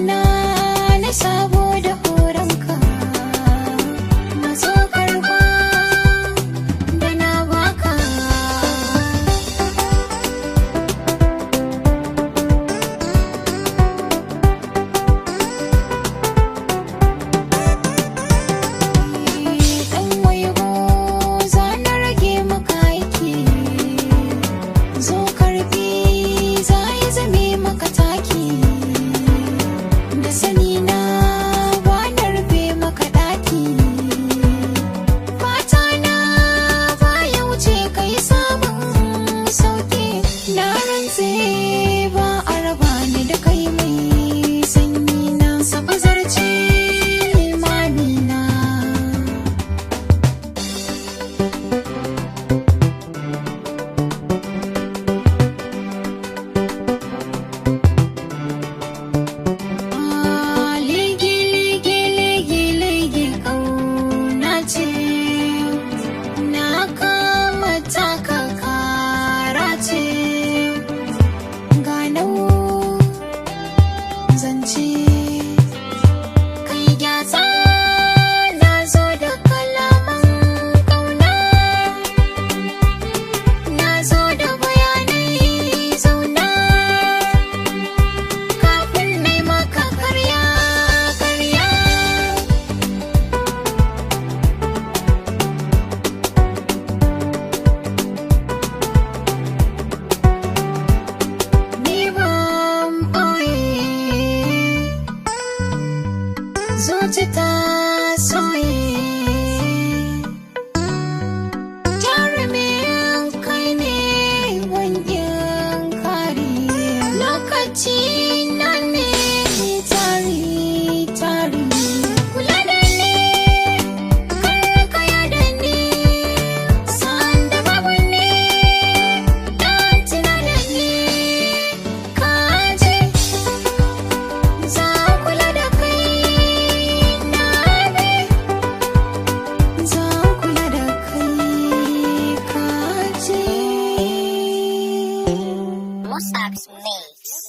Na na sabo da horonka. Maso karba da na baka. Dan waigo za na rage maka aiki. Zo karbi za ya zame maka taki. Da sani na ba na rufe maka daki. Fata na ba ya wuce kai samun sauki. Na rantse ba a raba ni da kai mai sanyi na saba zarce limami na. Ligi ligi ligi ligi kauna ce. Na kama taka kara ce. Ganau zance kai gyatsa. Na zo da kalaman kauna. Na zo da bayanai zauna. Kafin nai maka karya karya. Ni ban ɓoye zuci ta soye. Jarumin kai ne wankin kare. Lokaci na ne tari tari. Kula da ni, kar ka yada ni. Sanda babu ni, dan tuna da ni. Ka je, za kula da kai na bi. Zan kula da kai ka je. Musab's Mix.